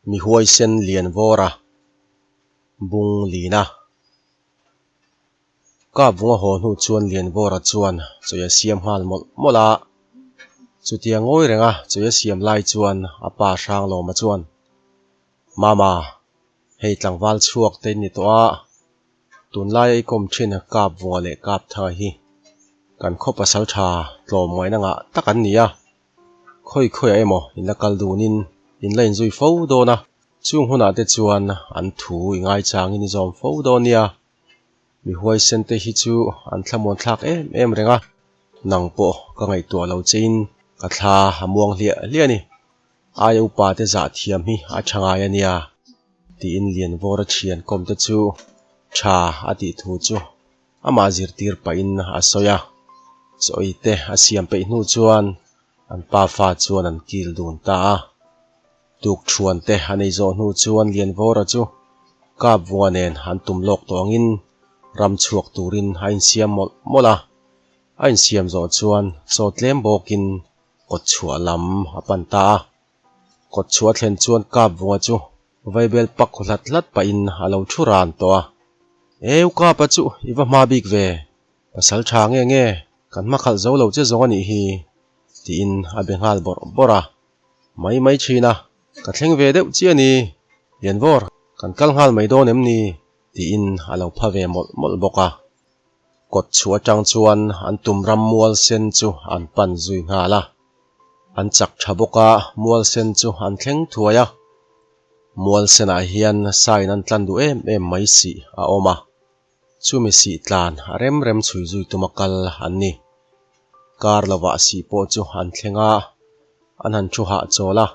Mi huaisen lian vawr a, bung lin a. Kap vunga haw hnu chuan Lianvawra chuan chawi a siam nghal mawlh mawlh a. Chutia ngawi renga chawi a siam lai chuan a pa Hranglawma chuan, Mama, hei tlangval chhuak te in ni tawh a, tunlaia i kawm thin Kap vunga leh Kap thanga hi kan khaw pasal tha tlawm ngaihna ngah tak an ni a, khawi khawiah emaw in la kal dunin in la inzui fo dawn a, chung hunah te chuan an thu i ngaichangin i zawm fo dawn nia. Mi huaisen te hi chu an thlamuan thlak em em reng a, nang pawh ka ngaihtuah lo chein ka thla a muang hliah hliah a ni. Aia upa te zah thiam hi a tha ngai a nia, tiin Lianvawra thian kawm te chu tha a tih thu chu amah zirtir pahin a sawi a. Chawi te a siam peih hnu chuan an pa fa chuan an kil dun ta a. Tukṭhuan te a nei zawh hnu chuan Lianvawra chu Kapvunga nen an tum lawk tawh angin ram chhuak turin a insiam mawlh mawlh a. A insiam zawh chuan chaw tlem bawkin kawtchhuah lam a pan ta a. Kawtchhuah a thlen chuan Kapvunga chu vaibel pak khaw hlat hlat pahin a lo thu ran tawh a. Eu Kapa chu i va hma bik ve, pasal tha nge nge kan hma khalh zo lo che zawng a nih hi, tiin a be nghal bawrh bawrh a. Mai mai thin a, ka thleng ve deuh chiah ni, Lianvawr, kan kal nghal mai dawn em ni? tiin a lo pha ve mawlh mawlh bawk a. Kawt chhuah atang chuan an tum ram mual sen chu an pan zui nghal a. An chak tha bawk a, mual sen chu an thleng thuai a. Mual senah hian sain an tlan duh em em mai sih a awm a. Chumi sih tlan a rem rem chhui zui tuma kal an ni. Kar lovah sih pawh chu an thleng a, an han thu hah chawl a,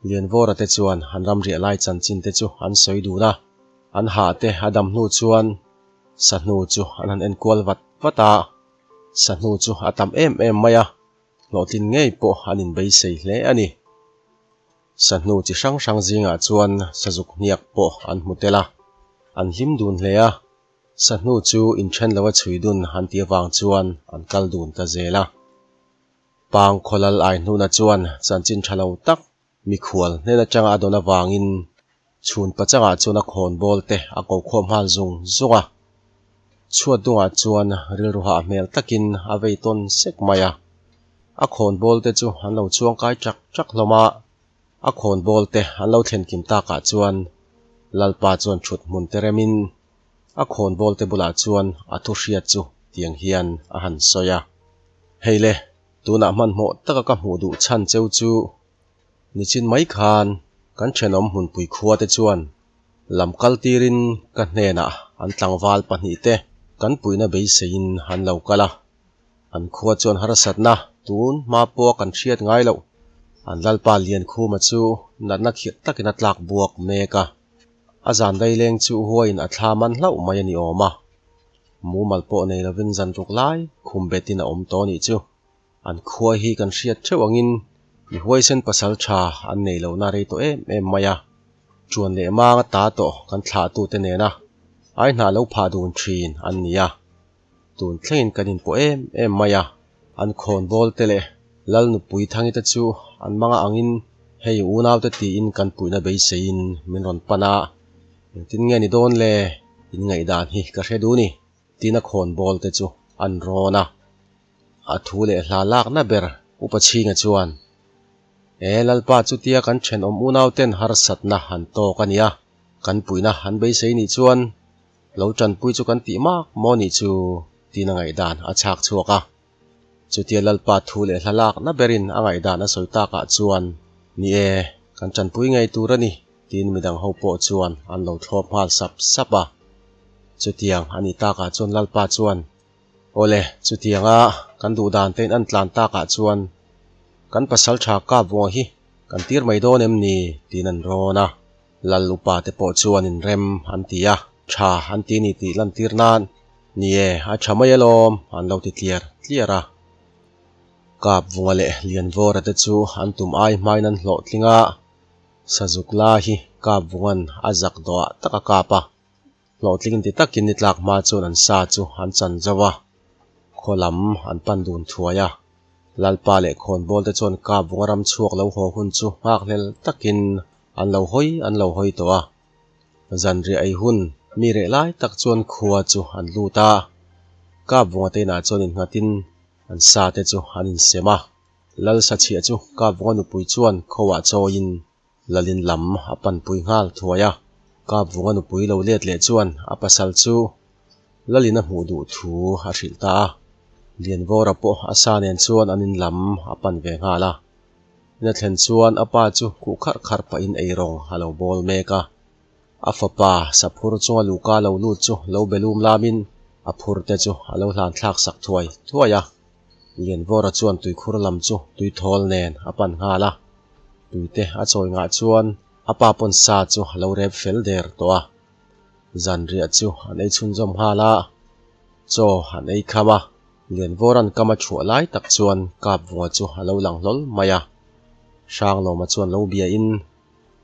Lianvawra te chuan an ramriah lai chanchin te chu an sawi dun a, an hah te a dam hnu chuan sahnu chu an han enkual vat vat a, sahnu chu a tam em em mai a, hlawhtlin ngei pawh an inbeisei hle a ni. Sahnu chi hrang hrang zingah chuan sazuk hniak pawh an hmu tel a, an hlim dun hle a. Sahnu chu inthen loa chhui dun an tih avang chuan an kal dun ta zel a. Pang khawlal Aihnuna chuan chanchin tha lo tak mikhual hnen atanga a dawn avangin chhun pachangah chuan a khawnbawl te a ko khawm nghal zung zung a. Chhuat dungah chuan rilru hah hmel takin a vei tawn sek mai a. A khawnbawl te chu an lo chuangkai chak chak hlawm a, a khawnbawl te an lo thlen kim takah chuan Lalpa chuan thut hmun te remin a khawnbawl te bulah chuan a thu hriat chu tiang hian a han sawi a, Hei le, tunah hmanhmawh taka ka hmuh duh chhan cheu chu nichin mai khan kan thenawm hmunpui khua te chuan Lam kal tirin ka hnenah an tlangval pahnihte kan puihna beiseiin an lo kal a. An khua chuan harsatna tun hma pawha kan hriat ngai loh. An lalpa Liankhuma chu natna khirh takin a tlak buak mek a. A zan daileng chu huaiin a thla man hlauh mai a ni awm a. Mumal pawh nei lovin zan ruk lai khum betin a awm tawh nih chu. An khua hi kan hriat theuh angin mi huaisen pasal tha an nei lohna rei tawh em em mai a, chuan leh mang a ta tawh kan thlahtute nena ai hnah lo phah dun thin an ni a, tun thlengin kan inpawh em em mai a, an khawnbawl te leh Lal nupui Thangi te chu an manga angin hei unaute tiin kan puihna beiseiin min rawn pan a, engtin nge ni dawn le in ngaihdan hi ka hre duh ni tiin a khawnbawl te chu an rawn a. A thu leh hla lakna ber Upa Chhinga chuan, E Lalpa chutia kan thenawm unauten harsatna han tawk a nia, kan puihna han beisei nih chuan lo tanpui chu kan tih mak maw nih chu tiin a ngaihdan a chhak chhuak a. Chutia Lalpa thu leh hla lakna berin a ngaihdan a sawi takah chuan, Ni e, kan tanpui ngei tur a ni tiin midang ho pawh chuan an lo thlawp nghal sap sap a. Chutiang a nih takah chuan Lalpa chuan, Awle, chutianga kan duh dan tein an tlan takah chuan kan pasal tha kap vunga hi kan tir mai dawn em ni? tiin an rawn a. Lal upa te pawh chuan inrem an ti a, tha an ti ni tih lantir nan, Ni e, a tha mai alawm an lo ti tliar tliar a. Kap vunga leh Lianvawra te chu an tum ai hmain an hlawhtling a, Sazuk la hi kap vunga'n a zak dawhah tak a kap a. Hlawhtling ti takin ni tlak hma chuan an sa chu an chan zo a, khaw lam an pan dun thuai a. Lalpa leh khawnbawl te chuan Kapvunga ram chhuak lo haw hun chu nghakhlel takin an lo hawi an lo hawi tawh a. Zanriah ei hun mi reh lai tak chuan khua chu an lut a, Kapvunga te inah chuan innghatin an sa te chu an insem a. Lal Sachhiah chu Kapvunga nupui chuan khawah chawiin Lalin lam a panpui nghal thuai a, Kapvunga nupui lo let leh chuan a pasal chu Lalin a hmuh duh thu a hrilh ta a. Lianvawra pawh a sa nen chuan an in lam a pan ve nghal a. In a thlen chuan a pa chu khuh kharh kharh pahin eirawng a lo bawl mek a. A fapa Saphur chunga luhka lo lut chu lo be lum lamin a phur te chu a lo hlan thlak sak thuai thuai a. Lianvawra chuan tuikhur lam chu tuithawl nen a pan nghal a. Tuite a chawi ngah chuan a pa pawn sa chu a lo rep fel der tawh a. Zanriah chu an ei chhunzawm nghal a, chaw an ei kham a. Lianvawra'n kam a chhuah lai tak chuan Kapvunga chu a lo lang hlawl mai a. Hranglawma chuan lo biain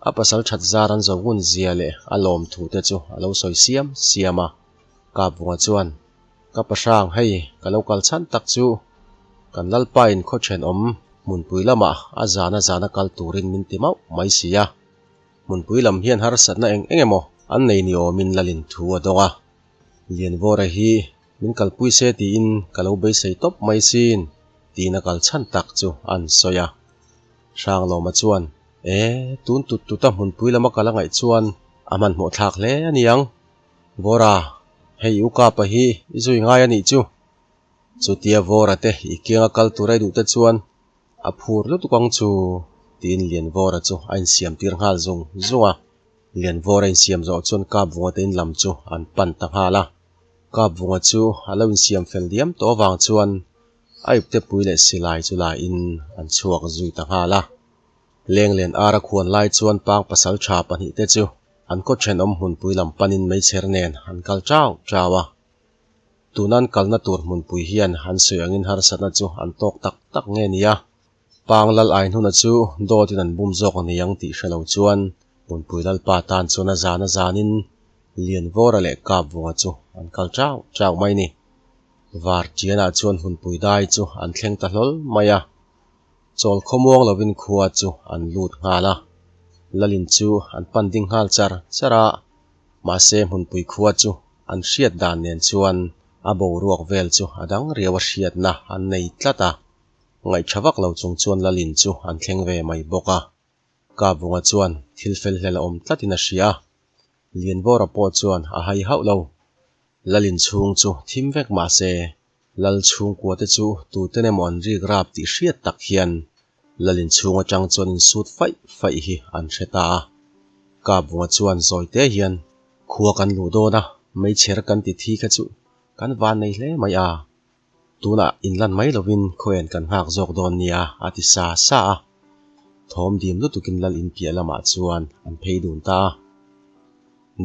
a pasal that zar an zo ngun zia leh a lawm thu te chu a lo sawi siam siam a. Kapvunga chuan, Ka pa hrang hei ka lo kal chhan tak chu kan Lalpa in khaw thenawm hmunpui lamah a zana zana kal turin min ti mauh mai si a. Hmunpui lam hian harsatna eng eng emaw an nei ni awmin Lalin thu a dawng a. Lianvawra hi min kalpui se tiin ka lo beisei tawp mai sin tiin a kal chhan tak chu an sawi a. Hranglawma chuan, E, tun tut tuta hmunpui lama kal a ngaih chuan a hmanhmawh thlak hle a niang. Vawra, hei u Kapa hi i zui ngai a nih chu. Chutia Vawra te i kianga kal tur a i duh te chuan a phur lutuk ang chu, tiin Lianvawra chu a insiam tir nghal zung zung a. Lianvawra insiam zawh chuan Kapvunga te in lam chu an pan ta nghal a. Kapvunga chu a lo insiam fel diam tawh avang chuan a iptepui leh silai chu la in an chhuak zui ta nghal a. Lenglen ara khuan lai chuan pang pasal tha pahnihte chu an khaw thenawm hmunpui lam panin meichher nen an kal chau chau a. Tuna an kalna tur hmunpui hian an sawi angin harsatna chu an tawk tak tak nge nia. Pang lal Aihnuna chu dawtin an bum zawk ni ang tih hre lo chuan hmunpui lalpa tan chuan a zan a zanin Lianvawra leh Kapvunga chu an kal chau chau mai ni. Vartianah chuan hmunpui dai chu an thleng ta hlawl mai a. Chawl khawmuang lovin khua chu an lut nghal a, Lalin chu an pan ding nghal char char a, mahse hmunpui khua chu an hriat dan nen chuan a boruak vel chu a dang riau a hriatna an nei tlat a, ngaihṭha vak lo chung chuan Lalin chu an thleng ve mai bawk a. Kapvunga chuan thil fel hlel a awm tlatin a hria a, Lianvawra pawh chuan a hai hauh lo. Lalin chhung chu thim vek mahse Lal chhungkua te chu tuten emaw an rik rap tih hriat tak hian Lal inchhung atang chuan insut faih faih hi an hre ta a. Kapvunga chuan zawite hian khua kan luh dawn a, meichher kan ti thi kha chu kan van nei hle mai a, tunah inlan mai lovin khawian kan nghak zawk dawn nia a ti sa sa a. Thawm dim lutukin Lal in piah lamah chuan an phei dun ta a.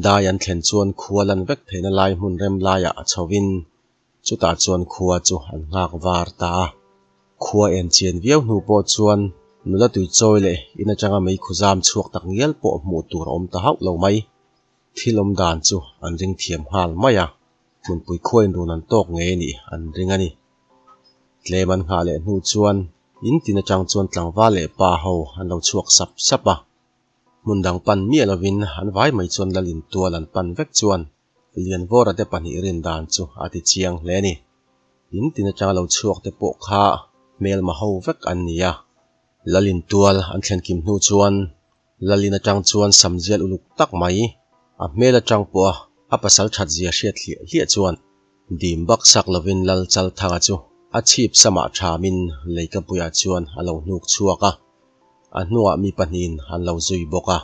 Dai an thlen chuan khua lan vek theihna lai hmun rem laiah a chhovin Chutah chuan khua chu an nghak var ta a. Khua en chian viau hnu pawh chuan nula tui chawi leh in atanga meikhu zam chhuak tak ngial pawh hmuh tur a awm ta hauh lo mai. Thil awm dan chu an ring thiam nghal mai a, hmunpui khua inrun an tawk ngei a nih an ring a ni. Tlem an nghah leh hnu chuan in tin atang chuan tlangval leh pa ho an lo chhuak sap sap a. Hmun dang pan miah lovin an vai mai chuan lal intual an pan vek chuan Lianvawra te pahnih rin dan chu a ti chiang hle a ni. In tin atanga lo chhuak te pawh kha hmelma ho vek an ni a. Lalin tual an thlen kim hnu chuan Lalin atang chuan samzial uluk tak mai a hmel atang pawha a pasal that zia hriat hliah hliah chuan dim bak sak lovin Lal Chalthanga chu a chhip samah thamin leikapuiah chuan a lo hnuk chhuak a, a hnungah mi pahnihin an lo zui bawk a.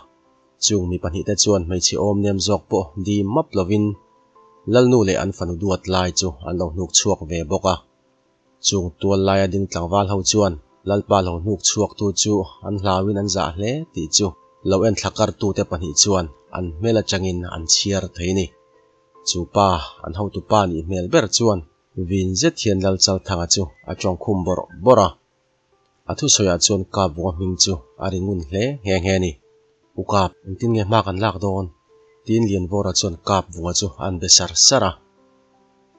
Chung mi pahnihte chuan hmeichhe awm nem zawk pawh dim map lovin Lalnu leh an fanu duat lai chu an lo hnuk chhuak ve bawk a. Chung tual laia ding tlangval ho chuan Lalpa lo hnuk chhuaktu chu an hlauin an zah hle tih chu lo enthla kartute pahnih chuan an hmel atangin an chhiar thei ni. Chu pa, an hotupa nih hmel ber chuan vin zet hian Lalchalthanga chu a tawngkhum bawrh bawrh a. A thusawiah chuan Kap vunga hming chu a ri ngun hle nghe nghe a ni. U Kap, engtin nge hma kan lak dawn? tiin Lianvawra chuan Kap vunga chu a an be sar sar a.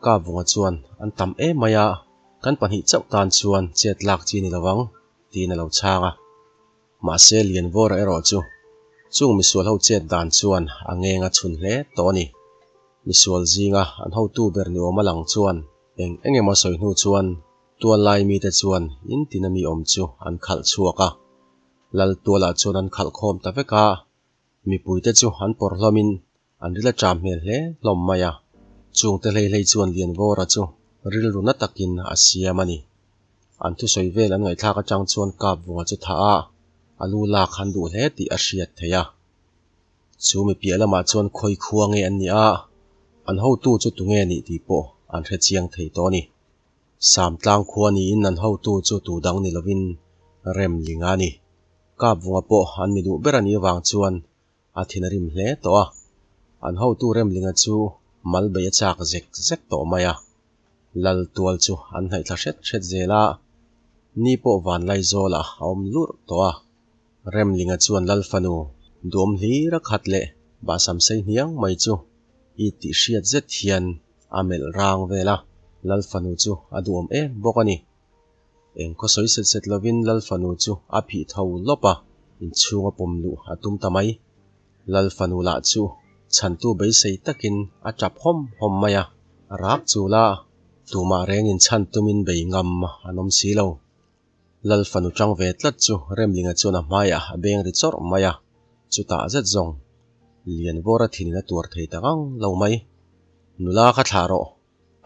Kap vunga chuan, An tam em mai a, kan pahnih chauh tan chuan chet lak chi ni lo ang, tiin a lo chhang a. Mahse Lianvawra erawh chu Chung misual ho chet dan chuan a ngeng a chhun hle tawh a ni. Misual zinga an hotu ber ni awm a lang chuan eng eng emaw sawi hnu chuan tual lai mite chuan in tina mi awm chu an khalh chhuak a. Lal tualah chuan an khalh khawm ta vek a, mipuite chu an pawr hlawmin an ril a ṭam hmel hle hlawm mai a. Chungte hlei hlei chuan Lianvawra chu rilru na takin a siam a ni. An thusawi vel an ngaihthlak atang chuan Kapvunga chu thah a, a lu lak an duh hle tih a hriat theih a. Chu mi piah lamah chuan khawi khua nge an nih a, an hotu chu tunge nih tih pawh an hre chiang thei tawh a ni. Samtlang khua niin an hotu chu tu dang ni lovin Remlinga a ni. Kapvunga pawh an mi duh ber a nih avang chuan a thin a rim hle tawh a, an hotu Remlinga chu mal bei a chak zek zek tawh mai a. Lal tual chu an hnaih thla hret hret zel a, ni pawh Vanlaizawlah a awm lurh tawh a. Remlinga chuan Lal fanu duam hlir a khat leh bahsam sei hniang mai chu i tih hriat zet hian a melh rang vel a, Lal fanu chu a duhawm em bawk a ni. Eng khaw sawi set set lovin Lal fanu chu a phih tho lawp a, inchhung a pawm luh a tum ta mai. Lal fanu lah chu chhantu beisei takin a tap hawm hawm mai a, a rak chul a, tumah rengin chhan tumin bei ngam an awm si lo. Lal fanu tang ve tlat chu Remlinga chuan a hmaiah a beng ri chawrh mai a, chutah zet zawng Lianvawra thinin a tuar thei ta ngang lo mai. Nula kha thlah rawh,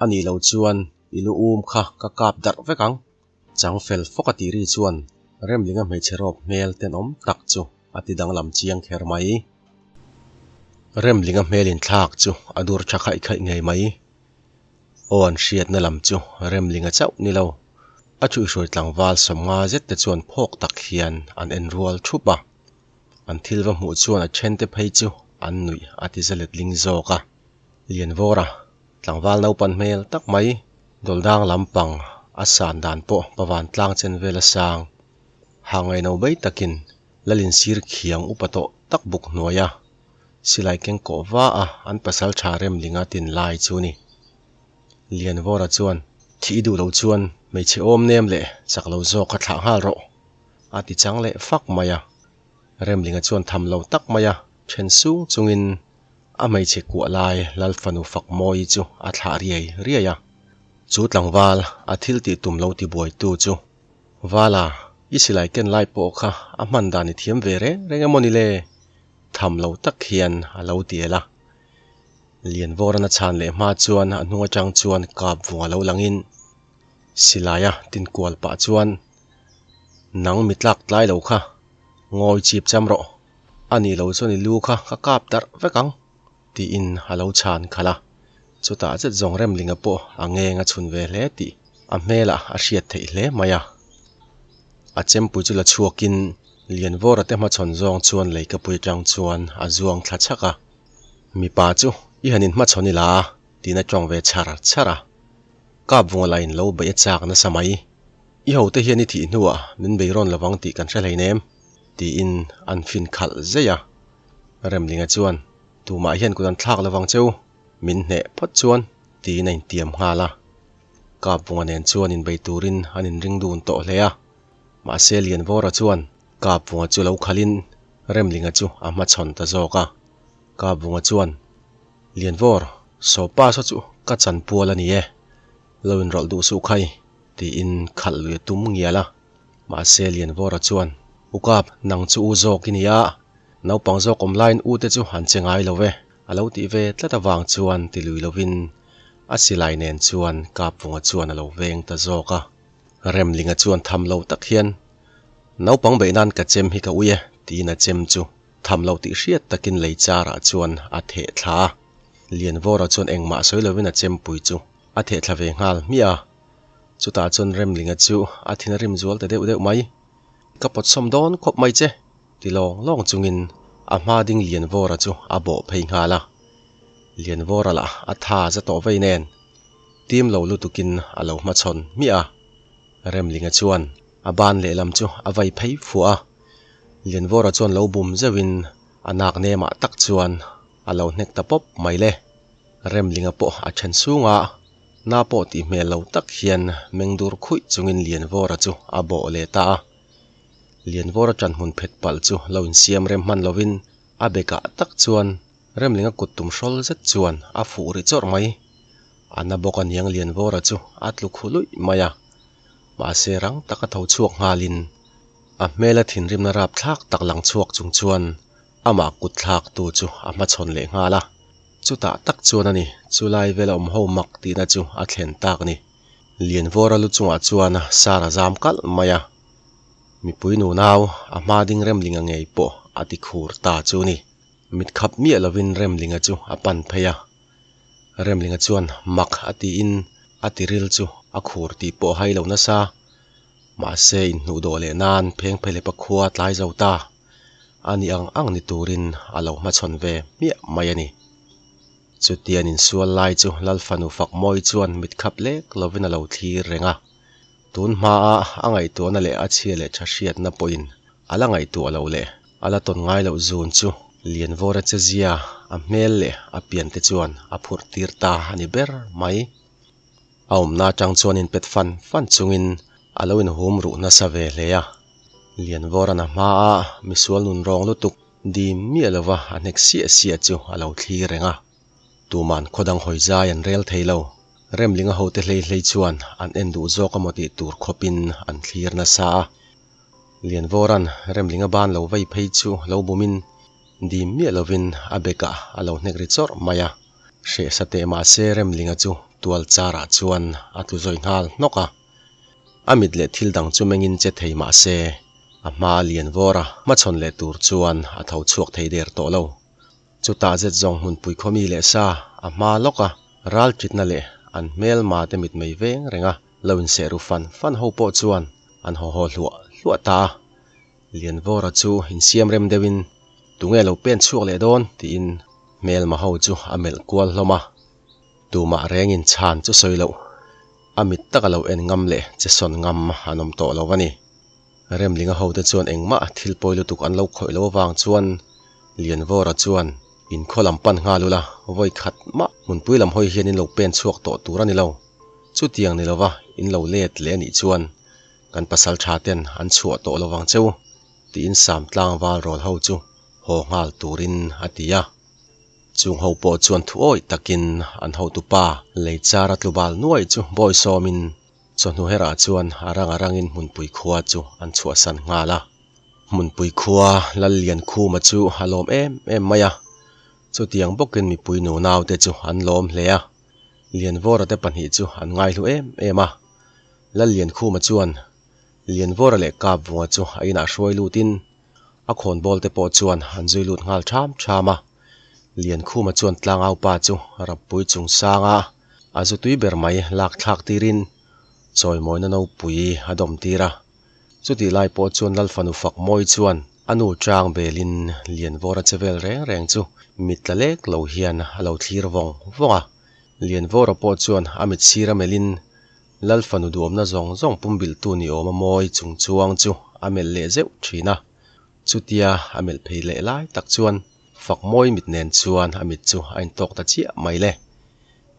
a nih loh chuan i lu um kha ka kap darh vek ang. Chang fel fawk a tih ri chuan Remlinga hmeichhe rawp hmel tenawm tak chu a ti danglam chiang kher mai. Remlinga hmel inthlak chu a dur tha khaih khaih ngei mai. Aw an hriatna lam chu Remlinga chauh ni lo. A thuihhruai tlangval sawmnga zet te chuan phawk tak hian an en rual thup a. An thil va hmuh chuan a then te phei chu an nuih a ti za letling zawk a. Lianvawra, tlangval naupan hmel tak mai, dawldang lampang a san dan pawh pavan tlang chen vel a sang. Ha ngaino bei takin Lalin sir khiang upa tawh tak buk hnuai a. Silai keng kawh va a an pasal tha Remlinga tin lai chu ni. Lianvawra chuan, Thih i duh lo chuan hmeichhe awm nem leh chak lo zawk kha thlah nghal rawh, a ti chang leh fak mai a. Remlinga chuan tham lo tak mai a then sung chungin a hmeichhe kuah lai Lal fanu fak mawi chu a thlah riai riai a. Chu tlangval a thil tih tum lo tibuaitu chu, Vala, i silai ken lai pawh kha a hman dan i thiam ve reng reng emaw ni le? Tham lo tak hian a lo ti el a. Lianvawran a chhan leh hma chuan a hnung atang chuan kap vung a lo langin silaia tin kual pah chuan, Nang mi tlak tlai lo kha, ngawi chip cham rawh, a nih lo chuan i lu kha ka kap darh vek ang, tiin a lo chhan khalh a. Chutah zet zawng Remlinga pawh a ngeng a chhun ve hle tih a hmelah a hriat theih hle mai a. A chempui chu la chhuakin Lianvawra te hmachhawn zawng chuan leikapui atang chuan a zuang thla chhak a. Mipa chu i han inhmachhawn ila tiin a tawng ve chhar chhar a. Kapvunga lah in lo beih a chak nasa mai. I hote hian i thih hnuah min bei rawn lovang tih kan hre hleinem tiin an fin khalh zeih a. Remlinga chuan tumah hian kut an thlak lovang cheu min hneh phawt chuan tiin a intiam nghal a. Kapvunga nen chuan inbei turin an inring dun tawh hle a. Mahse Lianvawra chuan Kapvunga chu lo khalhin Remlinga chu a hmachhawn ta zawk a. Kapvunga chuan, Lianvawr, saw pa saw chu ka chan pual a ni e, lo inrawlh duh suh khai, tiin khalh lui a tum ngial a. Mahse Lianvawra chuan, U Kap, nang chu u zawk i ni a, naupang zawk awm laiin u te chu an che ngai lo ve, a lo tih ve tlat avang chuan ti lui lovin a silai nen chuan Kapvunga chuan a lo veng ta zawk a. Remlinga chuan tham lo tak hian, Naupang beih nan ka chem hi ka ui e, tiin a chem chu tham lo tih hriat takin lei charah chuan a theh thla a. Lianvawra chuan engmah sawi lovin a chempui chu a theh thla ve nghal hmiah a. Chutah chuan Remlinga chu a thin a rim zual ta deuh deuh mai. Ka pawtsawm dawn khawp mai che, ti lawng lawng chungin a hma ding Lianvawra chu a bawh phei nghal a. Lianvawra lah a tha za tawh vei nen. Tim lo lutukin a lo hmachhawn hmiah a, Remlinga chuan a ban lehlam chu a vai phei fuah a, Lianvawra chuan lo bum zeuhin a nak nemah tak chuan a lo hnek ta pawp mai le. Remlinga pawh a then sung a, na pawh tih hmel lo tak hian meng dur khuih chungin Lianvawra chu a bawh leh ta a. Lianvawra ṭanhmun phet palh chu lo insiam rem hman lovin. A bekah tak chuan Remlinga kut tum hrawl zet chuan a fuh ri chawrh mai. A na bawk a niang Lianvawra chu a tlu khu luih mai a. Mahse rang taka tho chhuak nghalin a hmela thinrimna rapthlak tak lang chhuak chung chuan amah kut thlaktu chu a hmachhawn leh nghal a. Chutah tak chuan a ni, chulai vela awm ho mak tihna chu a thlen tak ni. Lianvawra lu chungah chuan sar a zam kalh mai a. Mipui nunau a hma ding Remlinga ngei pawh a ti khur ta chu ni. Mit khap miah lovin Remlinga chu a pan phei a. Remlinga chuan mak a tiin a tiril chu a khur tih pawh a hai lo nasa. Mahse inhnuh dawh leh nan pheng phelepa khua tlai zo ta. A ni ang ang ni turin a lo hmachhawn ve hmiah mai a ni. Chutian insual lai chu Lalfanu Fakmawi chuan mit khap lek lovin a lo thlir reng a. Tun hmaa a ngaihtuahna leh a chhia leh tha hriatna pawhin a la ngaihtuah loh leh a la tawn ngai loh zun chu Lianvawra che zia a hmel leh a pian te chuan a phurh tir ta a ni ber mai. A awmna atang chuan inpet fan fan chungin a lo inhum ruh nasa ve hle a. Lianvawra'n a hmaa misual nun rawng lutuk dim miah lova a hnek siah siah chu a lo thlir reng a. Tuman khaw dang hawi zai an rel thei lo. Remlinga hote hlei hlei chuan an en duh zawk a maw tih tur khawpin an thlir nasa a. Lianvawra'n Remlinga ban lo vei phei chu lo bumin dim miah lovin a bekah a lo hnek ri chawrh mai a. Hreh sa teh mah se Remlinga chu tual charah chuan a tlu zawi nghal hnawk a. A mit leh thil dang chu mengin che thei mah se a hma a Lianvawra hmachhawn leh tur chuan a tho chhuak thei der tawh lo. Chutah zet zawng hmunpui khawmi leh sa a hma lawk a, ral ṭitna leh an hmelma te mitmei veng reng a, lo inseh ru fan fan ho pawh chuan an haw haw hluah hluah ta a. Lianvawra chu insiam rem deuhin, Tunge lo pen chhuak leh dawn? tiin hmelma ho chu a melh kual hlawm a. Tumah rengin chhan chu sawi loh, a mit taka lo en ngam leh che sawn ngam an awm tawh lo a ni. Remlinga hote chuan engmah thil pawi lutuk an lo khawih lo avang chuan Lianvawra chuan in khaw lam pan nghal ula, vawi khat mah hmunpui lam hawi hian in lo pen chhuak tawh tur a ni lo. Chutiang ni lova in lo let leh a nih chuan kan pasal tha ten an chhuah tawh lovang cheu tiin Sam tlangval rawl ho chu haw nghal turin a ti a. Chung ho pawh chuan thu awih takin an hotupa lei chara tlubal nuai chu bawi sawmin Chawhnu herah chuan a rang a rangin hmunpui khua chu an chhuahsan nghal a. Hmunpui khua Lalliankhuma chu a lawm em em mai a, chutiang bawkin mipui nunaute chu an lawm hle a. Lianvawra te pahnih chu an ngaihlu em em a. Lalliankhuma chuan Lianvawra leh Kapvunga chu a inah hruai lutin a khawnbawl te pawh chuan an zui lut nghal ṭham ṭham a. Liankhuma chuan tlangaupa chu Rappui chungsanga A zu tui ber mai lak thlak tirin chawimawina nopui a dawm tir a. Chutih lai pawh chuan Lalfanu Fakmawi chuan a nu chang belin Lianvawra che vel reng reng chu mit tla lek lo hian a lo thlir vawng vawng a. Lianvawra pawh chuan a mit sir a melhin Lalfanu duamna zawng zawng pumbilhtu ni awm a mawi chung chuang chu a melh leh zeuh thin a. Chutia a melh phei leh lai tak chuan Fakmawi mit nen chuan a mit chu a intawk ta chiah mai le.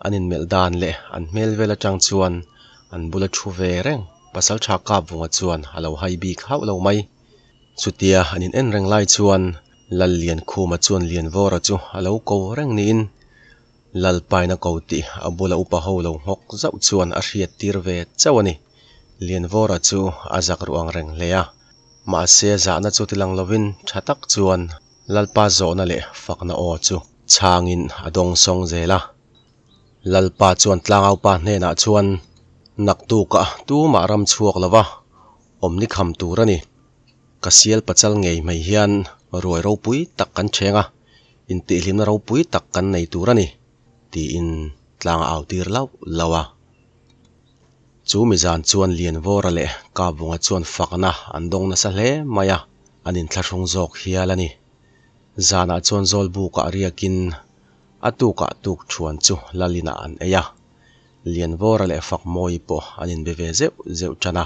An inmelh dan leh an hmel vel atang chuan an bula thu ve reng Pasaltha Kapvunga chuan a lo hai bik hauh lo mai. Chutia an in en reng lai chuan Lalliankhuma chuan Lianvawra chu a lo ko reng niin Lalpaina ko tih a bula upa ho lo nghawk zauh chuan a hriat tir ve chauh a ni. Lianvawra chu a zak ruh ang reng hle a. Mahse zahna chu tilang lovin tha tak chuan Lalpa zawhna leh fakna aw chu chhangin a dawng sawng zel a. Lalpa chuan tlangaupa hnenah chuan naktukah tumah ram chhuak lova awm ni kham tur a ni. Ka sial pachal ngei mai hian ruai ropui tak kan cheng a, intihhlimna ropui tak kan nei tur a ni, tiin tlang a au tir lauh lauh a. Chu mizan chuan Lianvawra leh Kapvunga chuan fakna an dawng nasa hle mai a, an inthlahrung zawk hial a ni. Zanah chuan Zawlbukah riakin a tukah tuk thuan chu Lalinah an ei a, Lianvawra leh Fakmawi pawh an inbe ve zeuh zeuh tan a.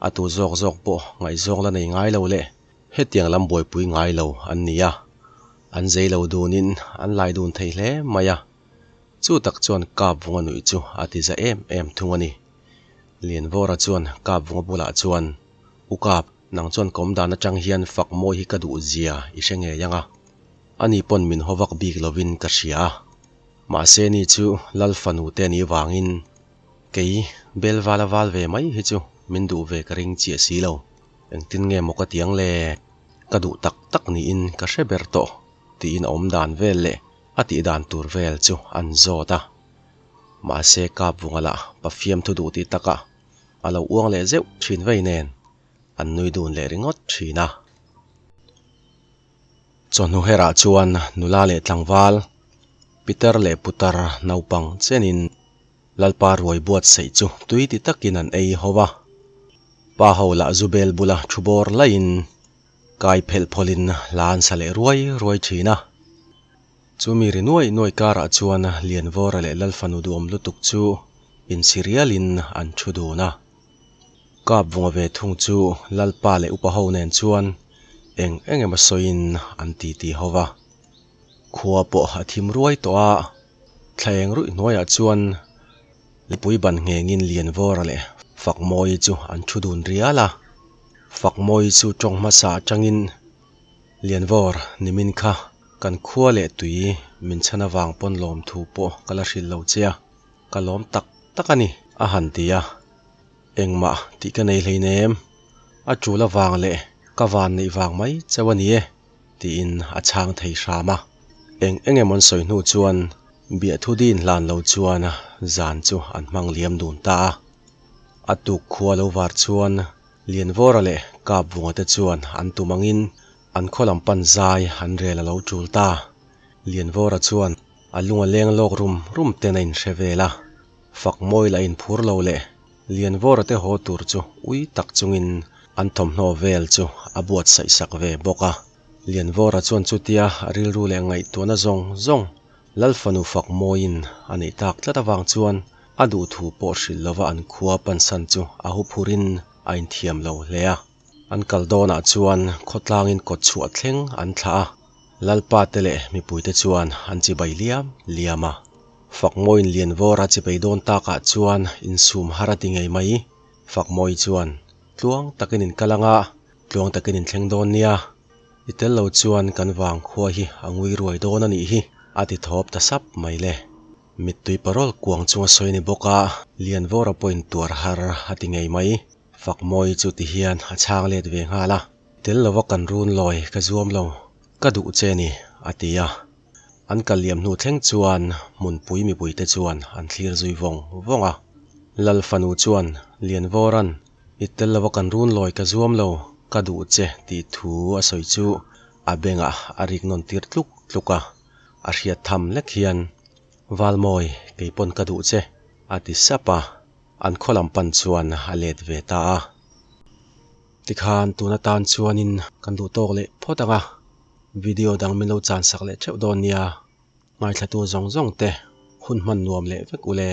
A tu zawk zawk pawh ngaihzawng la nei ngai lo leh hetiang lam buaipui ngai lo an ni a, an zei lo dunin an lai dun thei hle mai a. Chu tak chuan Kapvunga nuih chu a ti za em em thung a ni. Lianvawra chuan Kapvunga bulah chuan, U Kap, nang chuan ka awm dan atang hian fak mawi hi ka duh zia i hre ngei ang a. Ani pawn min haw vak bik lovin ka hria a, mahse ni chu Lal fanu te anih vangin kei bel vala val ve mai hi chu min duh ve ka ring chiah si lo. Engtin nge maw ka ti ang le? Ka duh tak tak niin ka hre ber tawh tiin a awm dan vel leh a tih dan tur vel chu an zawt a. Mahse Kapvunga lah pa fiamthu duh tih takah a lo uang leh zeuh thin vei nen an nui dun leh ringawt thin a. Chawhnu herah chuan nula leh tlangval, Peter leh Putar naupang chenin Lalpa ruai buatsaih chu tui ti takin an ei ho va. Pa ho lah zu bel bula thu bawr laiin kai phelh phawlin hla an sa leh ruai ruai thin a. Chumi ri nuai nuai karah chuan Lianvawra leh Lalfanu duhawm lutuk chu insi rialin an thu dun a. Kap vunga ve thung chu Lalpa leh upa ho nen chuan eng eng emaw sawiin an titi ho va. Khua pawh a thim ruai tawh a, thla eng ruih hnuaiah chuan Lipui ban nghengin Lianvawra leh Fakmawii chu an thu dun rial a. Fakmawii chu tawng hmasa atangin Lianvawr nimin kha kan khua leh tui min chhan avang pawn lawmthu pawh ka la hrilh lo che a, ka lawm tak tak a ni, a han ti a. Engmah tih ka nei hleinem, a tul avang leh ka van neih vang mai chauh a ni e, tiin a chhang thei hram a. Eng eng emaw an sawi hnu chuan biahthu din hlan lo chuan zan chu an hmang liam dun ta a. A tuk khua lo var chuan Lianvawra leh Kapvunga te chuan an tum angin an khaw lam pan zai an rel a lo tul ta. Lianvawra chuan a lung a leng lawk rum rum ten a inhre vel a, Fakmawi lah inphur lo leh Lianvawra te haw tur chu ui tak chungin an thawmhnaw vel chu a buatsaih sak ve bawk a. Lianvawra chuan chutia a rilru leh ngaihtuahna zawng zawng Lalfanu Fakmawiin a neih tak tlat avang chuan a duhthu pawh hrilh lova an khua pansan chu a huphurin a inthiam lo hle a. An kal dawnah chuan khawtlangin kawt chhuah thleng an thlah a, Lalpa te leh mipuite chuan an chibai liam liam a. Fakmawiin Lianvawra chibai dawn takah chuan insum har a ti ngei mai. Fakmawi chuan, Tluang takin in kal anga, tluang takin in thleng dawn nia. I tel lo chuan kan vang khua hi a ngui ruai dawn a nih hi, a ti thawp ta sap mai le. Mittui parawl kuang chunga sawi a ni bawk a, Lianvawra pawhin tuar har a ti ngei mai. Fakmawi chu ti hian a chhang let ve nghal a, Tel lova kan run lawi ka zuam lo, ka duh che ni, a ti a. An kal liam hnu thleng chuan hmunpui mipuite chuan an thlir zui vawng vawng a. Lal fanu chuan Lianvawra'n, I tel lova kan run lawi ka zuam lo, ka duh che tih thu a sawi chu a bengah a rik nawn tir tluk tluk a. A hriat tham lek hian, Valmawi, kei pawn ka duh che, a ti sap a. An khaw lam pan chuan a let ve ta a. Tikhan tun atan chuanin kan duh tawk leh phawt ang a, video dang min lo chan sak leh theuh dawn nia, ngaithlatu zawng zawng te hun hman nuam leh vek ule.